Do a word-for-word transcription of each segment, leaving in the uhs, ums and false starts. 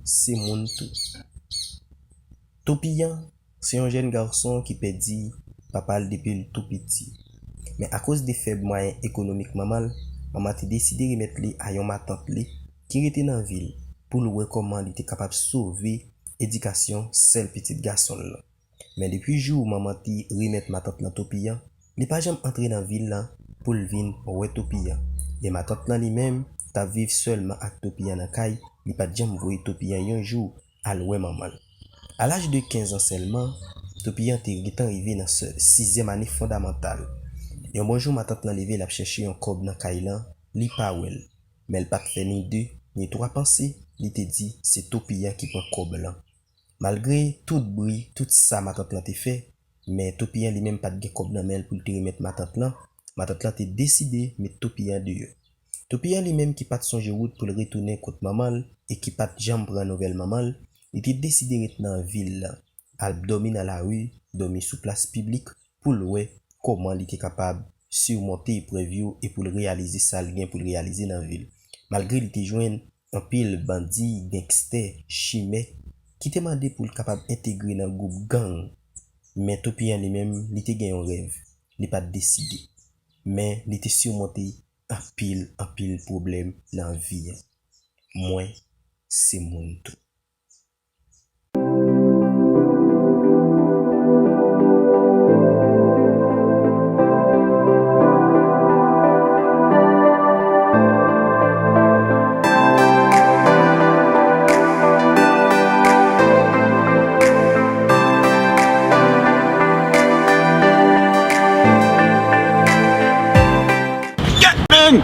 se moun tou. Topiyan se yon jèn gason ki pèdi papa l depi l tou piti. Men akoz de fèb mwayen ekonomik manman l, manman te deside remèt li a yon matant li ki rete nan vil pou l wè kòman li te kapab sove edikasyon sèl pitit gason l lan. Men depi jou manman te remèt matant lan Topiyan, li pa janm antre nan vil lan pou l vin wè Topiyan. E matant lan li menm t ap viv sèlman ak Topiyan nan kay, li pa t janm voye Topiyan yon jou al wè manman l. A laj de kenz an sèlman, Topiyan te gentan rive nan se- sizyèm ane fondamantal. Yon bon jou, matant lan leve, l ap chèche yon kòb nan kay lan, li pa wè l. Men l pa t fè ni de, ni twa panse, li te di se Topiyan ki pran kòb lan. Malgre tout bri, tout sa matant lan te fè, men Topiyan li menm pa t gen kòb nan men l pou l te remèt matant lan. Matant lan te deside met Topiyan deyò. Topiyan li menm ki pa t sonje wout pou l retounen kot manman l e ki pa t janm pran nouvèl manman l, li te deside ret nan vil lan, al dòmi nan lari, dòmi sou plas piblik pou l wè kòman li te kapab simonte eprèv yo e pou l reyalize sa l gen pou l reyalize nan vi l. Malgre li te jwenn anpil bandi, gangstè, chimè ki te mande pou l kapab entegre nan gwoup gang. Men Topiyan li menm, li te gen yon rèv. Li pa t deside. Men li te simonte anpil, anpil pwoblèm nan vi an. Mwen, se moun tou. Kèt, men!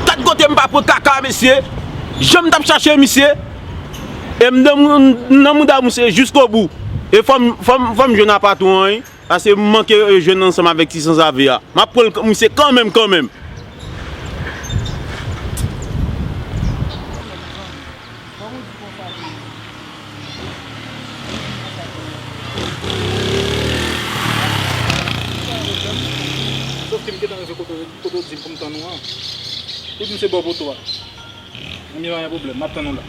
Kat kote m pa pran kaka, mesye. Jan m t ap chache misye. E m nan mou-, nan mouda misye jiskobou. E fò m, fò m, fò m jwenn apatwon an, wi. Paske m manke, e, jwenn ansanm avèk ti sanzave a. M ap pran l, misye, kanmenm, kanmenm. Sòf ke m gentan rive kote, kote w di m pou m tann ou an. Ou di m se bò poto a. Ebyen, pa gen pwoblèm, m ap tann ou la.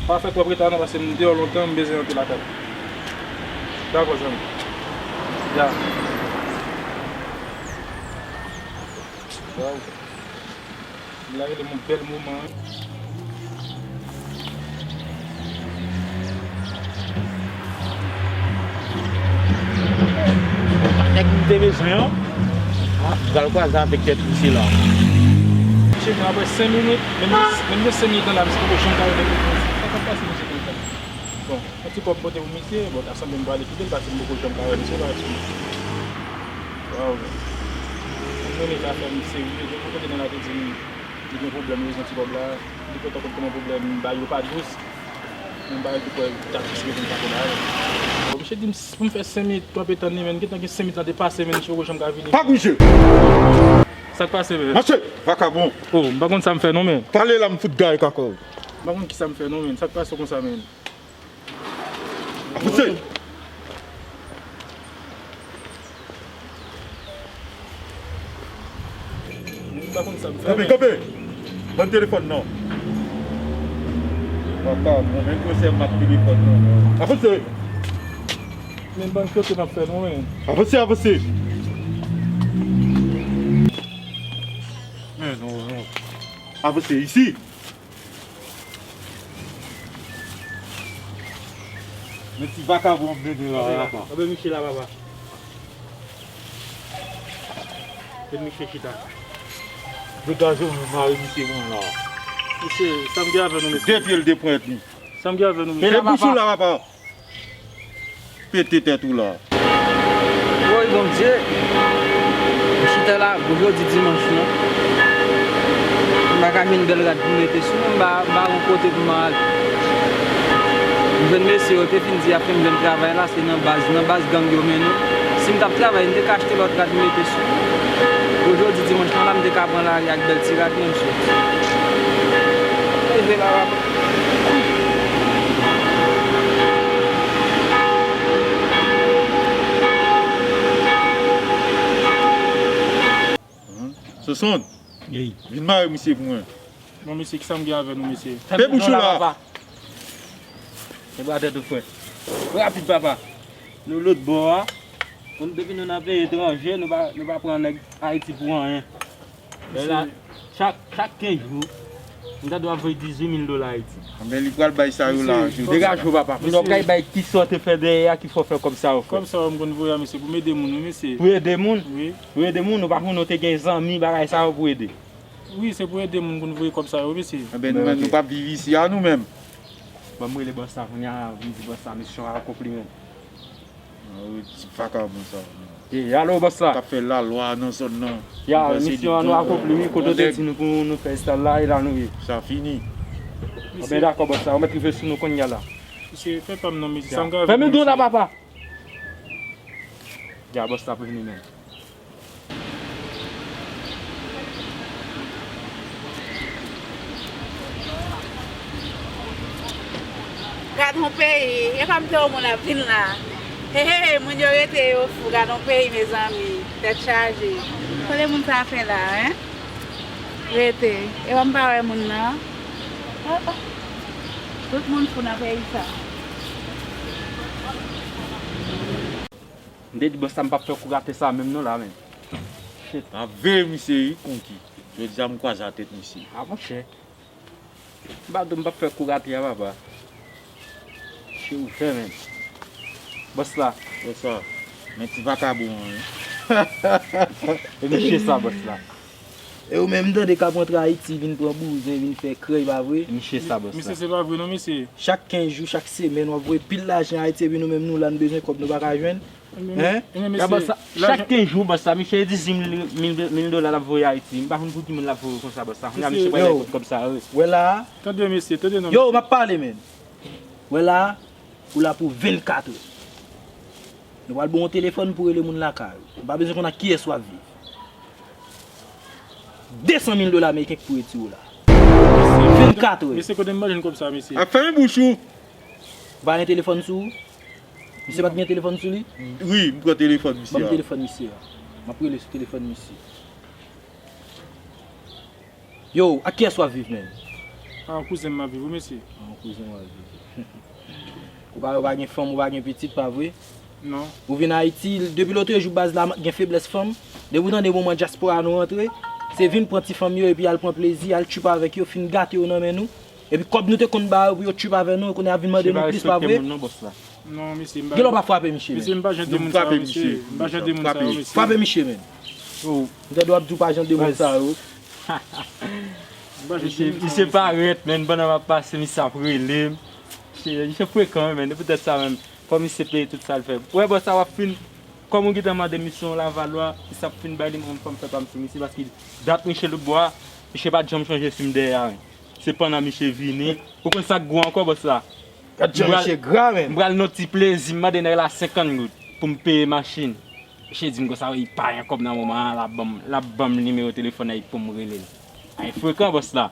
Pa fè twòp reta non, paske m deyò lontan, m bezwen antre lakay. Dakò, zanmi. Ya. Waw. Li la rele m yon bèl moman. Nèg m te bezwen an, m pral kwaze avèk tèt misye la. Misye vin apre senk minit, menm, menm gen senk minit nan la, misye poko janm ka remèt reponn. Sa k ap pase misye konsa? Bon, yon ti kòb pote pou misye, bon, ta sanble m prale kite l, paske m poko janm ka wè misye, pa sou. Waw. M konnen zafè m serye, gen yon kote nan la te di m, li gen pwoblèm, li bezwen ti kòb la, li kontan konn kòman pwoblèm bagay yo pa dous. Yon bagay ki kwè ta jis rete m pa konn bagay. Bon, misye di m s-, pou m fè senk minit kanpe tann li, men gentan gen senk minit lan te pase, men misye poko janm ka vini. Pa bouje! Sa k pase, men? Mache, vakabon! Oh, m pa konn sa m fè non, men. Pale la, m fout gaye kaka w. M pa konn kisa m fè non, men. Sa k pase konsa, men? Avanse! M pa konn sa m fè, kanpe, men. Kanpe! Ban m telefòn nan. Papa, bon, men gwosè m ak telefòn nan, non. Avanse! Men ban kote m ap fè non, men. Avanse, avanse! Men non, non. Avanse isi! Men ti vakabon ap mennen la, papa. Anben misye la, papa. Met misye chita. Degaje w, mare misye mwen la. Mesye, sa m gen avè nou, mesye? De pye l, de pwent li. Sa m gen avè nou, mesye? Pete bouch ou la, papa. Pete tèt ou la. Woy, Bondye. M chita la, jodi dimanch lan. M pa ka jwenn bèl rad pou m mete sou mwen, m pa, m pa gon kote pou m al. M jwenn mesye yo te fin di y ap fè m jwenn travay la, se nan baz, nan baz gang yo mennen m. Si m t ap travay, m te ka achte lòt rad m mete sou mwen. Jodi dimanch lan la, m te ka pran lari ak bèl ti rad mwen, m soti. Rive la, papa. Sonson, vin mare misye pou mwen. Bon, mesye, kisa m gen avè nou, mesye? Fèmen bouch ou la, papa. Leve bra tèt ou, frè. Rapid, papa. Nou lòt bò a. Kòm depi nou nan peyi etranje, nou pa, nou pa pran nèg Ayiti pou anyen. Men la, chak, chak kenz jou, m ta dwe ap voye dizuit mil dola Ayiti. Anben, li pral bay sa yo la, jodi a. Degaje w, papa. Pou nou kay bay ki sa w te fè dèyè a ki fè w fè kòb sa yo, frè. Kòb sa yo m konn voye a, mesye, pou m ede moun, wi, mesye. Pou ede moun? Wi. Pou ede moun, ou pa konn ou te gen zanmi, bagay sa yo pou ede. Wi, se pou ede moun pou n voye kòb sa yo, mesye. Anben, nou menm, nou p ap viv isi a, nou menm. Ban m rele bòs la, kounye a, vin di bòs la, misyon akonpli, menm. Ah wi, ti vakabon sa, menm. E, alo, bòs la. K ap fè lalwa nan zòn nan. Ya, misyon an nou akonpli, wi, kote w te di nou pou nou fè estal la, e la nou ye. Sa fini. Anben, dakò, bòs la, ou mèt rive sou nou kounye a la. Mesye, fè pa m non, mesye, sa m ka fè. Fèmen do la, papa. Ya, bòs la pou vini menm. Gad yon peyi, e kòm te yon moun ap vin la. He, he, he, moun yo rete yo fou, gad yon peyi, mezanmi, tèt chaje. Kote moun sa fè la, en? Rete, e kòm pa wè moun nan. Oh, oh. Tout moun fou nan peyi sa. M te di bòs la m p ap fè kou rate sa menm non la, menm. Shit. Ap veye misye, wi, konki. Jodi a m kwaze a tèt misye. A, monchè. M pa di w m p ap fè kou rate a, papa. Che ouvè, menm. Bòs la. Bòs la. Men ti vakabon an, wi. E mesye sa, bòs la. E ou menm, m tande k ap rantre Ayiti, vin pran bouzen, vin fè krèy, pa vre? Misye sa, bòs la. Mesye, se pa vre non, mesye. Chak kenz jou, chak semèn, w ap voye pil lajan Ayiti, epi nou menm, nou la, n bezwen kòb, nou pa ka jwenn. Hein? Ya, bòs la, chak kenz jou, bòs la, misye dizuit mil, mil, mil dola l ap voye Ayiti. M pa konn pou ki moun l ap voye konsa, bòs la. Kounye a, misye pral gen kòb sa, wi. Wè la. Tande, mesye, tande non. Yo, m ap pale, menm. Wè la. Ou la pou vennkat è. Nou pral ba w yon telefòn pou rele moun lakay ou. Ou pa bezwen konn ak kiyès w ap viv. De san mil dola ameriken k pou retire w la. Vennkat è. Mesye, kote m pral jwenn kòb sa, mesye? Ap fèmen bouch ou. Ou pa gen telefòn sou ou? Misye pa t gen telefòn sou li? Wi, m pran telefòn misye a. Ban m telefòn misye a. M ap rele sou telefòn misye. Yo, ak kiyès w ap viv, menm? A, yon kouzen m ap viv, wi, mesye. A, yon kouzen w ap viv. Ou pa, ou pa gen fanm, ou pa gen pitit, pa vre? Non. Ou vin Ayiti, depi lòtrejou baz la, gen feblès fanm. Depi w tande moman dyaspora nou rantre, se vin pran ti fanm yo epi al pran plezi, al tchip avèk yo, fin gate yo nan men nou. Epi kòb nou te konn ba yo pou yo tchip avè nou, kounye a vin mande nou plis, pa vre? Non, mesye, m pa. Genlè w pa frape misye, mesye, menm. M pa jan de moun sa yo, mesye. M pa jan de moun sa yo, mesye. Frape misye, menm. Oh. M tande w ap di w pa jan de moun sa yo. Misye, misye parèt, menm, pandan m ap pase, misye ap rele m. Misye, misye frekan, wi, menm. Se poutèt sa menm, fò misye peye tout sa l fè. Wè, bòs la, w ap fin, kòm ou gentan mande misye yon lavalwa, misye ap fin bay li, mwen menm, fò m fè pa m sou misye, paske dat misye lòtbò a, misye pa t janm chanje sim dèyè a, wi. Se pandan misye vini. Ou konn sa k gwo ankò, bòs la? Gad jan misye gra, menm. M pral nan ti plezi, m mande nèg la senkant goud pou m peye machin. Misye di m konsa, wi, li pa gen kòb nan moman an, l ap ban m, l ap ban m nimewo telefòn Ayiti pou m rele l. Ay frekan, bòs la.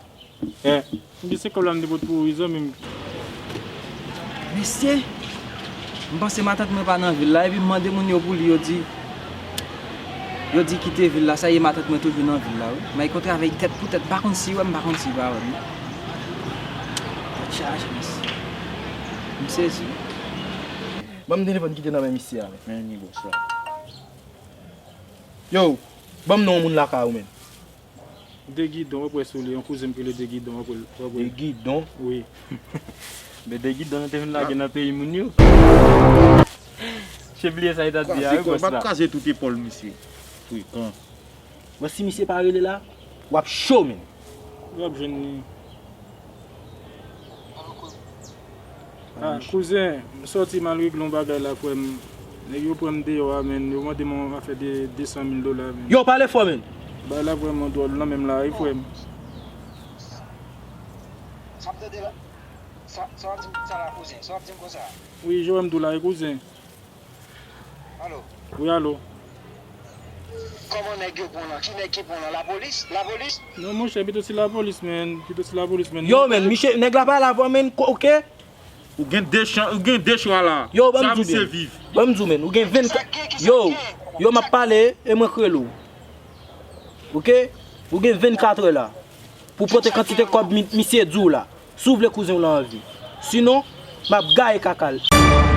Eh. M gen senk kòb la m te pot pou ou, wi, zanmi m. Mesye, m panse matant mwen pa nan vil la, epi m mande moun yo pou li, yo di, yo di kite vil la, sa ye matant mwen toujou nan vil la, wi. M al kontre avè l tèt pou tèt, m pa konn si wè m, m pa konn si pa wè m. Tèt chaje, mesye. M sezi. Ban m telefòn ki te nan men misye a, men. Men li, bòs la. Yo, ban m non yon moun lakay ou, menm. Degidon, w ap wè sou li, yon kouzen m ki rele Degidon, w ap wè l, w ap wè l. Degidon? Wi. Men Degidon nou te vin lage nan peyi moun yo. Misye bliye sa li t ap di a, wi, bòs la. M ap kraze tout epòl misye. Frekan. Bon, si misye pa rele la, w ap cho, menm. W ap jwenn li. Ah, kouzen, m sòti m al regle yon bagay la, frè m. Nèg yo pran m deyò a, menn. Yo mande m yon afè de de san mil dola, menn. Yo, pale fò, menn. Bagay la vrèman dwòl nan men m la, wi, frè m. Sa w ap tande la? Sa, sa w ap di m sa la, kouzen? Sa w ap di m konsa? Wi, jan w wè m di w la, wi, kouzen. Alo? Wi, alo. Kòman nèg yo pran w lan? Ki nèg ki pran w lan? Lapolis? Lapolis? Non, monchè, pito se lapolis, menn. Pito se lapolis, menn. Yo, menn, misye, nèg la pa la vwa, menn, ko-, oke? Ou gen de chan, ou gen de chwa la. Yo, ban m di w, menn. Ban m di w, menn. Ou gen vennkat, yo, yo, m ap pale, e mwen k rele w. Oke? Ou gen vennkat è la. Pou pote kantite kòb mi-, misye di w la. Si w vle kouzen w la anvi. Sinon, M ap gaye kaka l.